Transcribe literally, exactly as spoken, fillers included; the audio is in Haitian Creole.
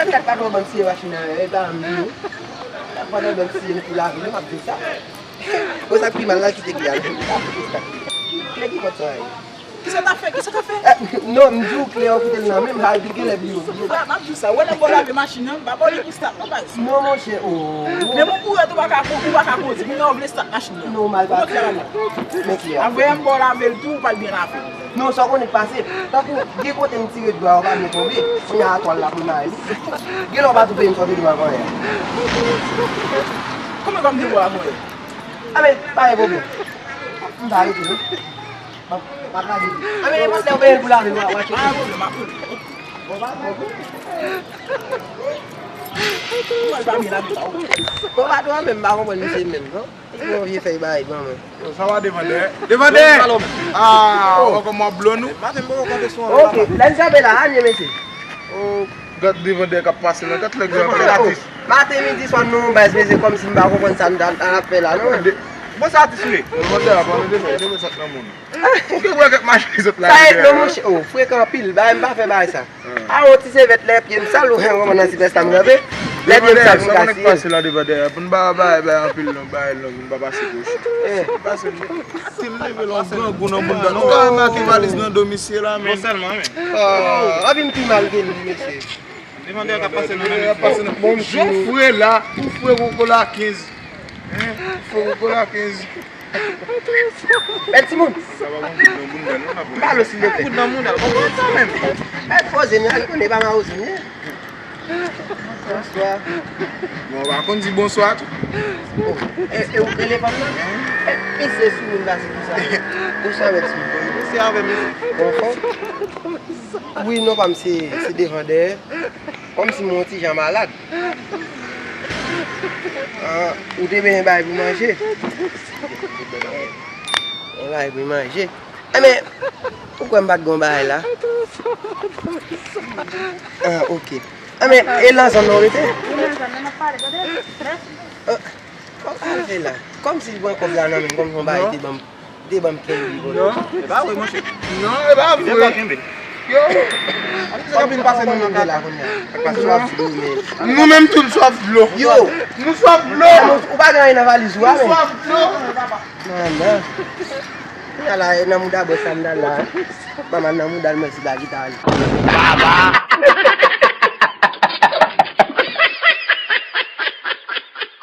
Gad pa tro bann siye machin nan, e pa m di w. Gad pa tro bann siye m pou lavi, m ap di w sa. Bon, sa k pi mal la, kite kle a. Kle ki pòt sa ye? Kisa w ta fè? Kisa w ta fè? Eh, non, m di w kle an kite l nan men m, sa di genlè bliye w. M ap di w sa, wè lè m ba w lave machin nan, m pa ba w li pou start non, baz. Non, monchè, oh. Men moun kouri tou pa ka, ou pa ka kondi, moun nan vle start machin nan. Non, mal pase. Men kle a. Avè m ba w lave l tou, ou pa l byen lave. Non, sa w konnen k pase. Tankou gen kote m tire dlo a, ou pa byen tonbe. Kounye a twal la pou m ale. Genlè w pa tou peye m sòti dlo a ankò yè. Kòman pa m te ba w ankò yè? A men, pa gen pwoblèm. M pa rete non. M ap, m ap lave. A men, panse w peye l pou lave, w a, w a tcheke. Pa gen pwoblèm, m ap rete. Bon, pa twò. Ou wè l pa byen lave sa, ou. Bon, pa twò, men m pa konprann misye menm, non. Bon, vye fèy bagay, granmoun. Yo, sa va, devandè? Devandè! Ah, ou wè kòman w ap blo nou? Maten, m poko kanpe sou anlè la. Ok, lè n kanpe la, anye, mesye. Oh, gad devandè k ap pase la, gad lè gran fè atis. Maten, midi, swa, nou, baz, mesye, kòmsi m pa konprann sa n ap fè la, non. Bon, sa atis ou ye? Devandè a, pa mete fè, devandè sa k nan moun. Ou gen wè kèk machin sot la. Sa e, non, monchè, oh, frekan anpil, bagay, m pa fè bagay sa. A yon ti sevèt lè pye m sal, ou wè nan sipès la m kanpe. Lè pye m sal, m ka siye. Sa konnen k pase la devan dèyè. Pou n pa bay, bay anpil non, bay long, pou n pa pase pwòch. Pase m. Si m leve lè yon grangou nan bounda, nou ka remake valiz nan do misye la, men. Bon sèlman, men. Ah, anpi m pi mal ke li, mesye. Devan dèyè k ap pase nan men misye. Jan w fre la, ou fre kokola kenz. Hein? Ou fre kokola kenz. Bèl timoun. M pa lo si l te kout nan mouda l, konprann sa menm. Bèl poze m, al konnen pa mawozo m ye. Bonswa. Bon, w pa konn di bonswa tou. Oh, e, e ou k rele fanm nan? E misye sou moun pase ki sa? Bonswa, mèt sou. Misye avè m. Bon, fò. Wi, non, pa m se, se devan dèyè. Kòmsi m yon ti jan malad. Ah, ou te bezwen bay pou manje? Yon bagay pou manje. Enben, ou kwè m pa t gon bagay la? Ah, ok. Enben, e nan zòn nan w rete? Wi, nan zòn nan, n ap pale, tande? Mèsi. Ah, kòman w fè la? Kòmsi l pran kòb la nan men m, kòmsi yon bagay te ban m. Te ban m kenbe, bro. Non. E pa vre, monchè. Non, e pa vre. Yo. Ann se kanpe n pase nou nan kaka. Nou menm tou n swaf dlo. Yo. Nou swaf dlo. Ou pa gen anyen nan valiz ou a, men. Nou swaf dlo. Manman. Ala, nan mouda bòs la m dal la. Manman nan mouda l, mwen si la gita. Baba.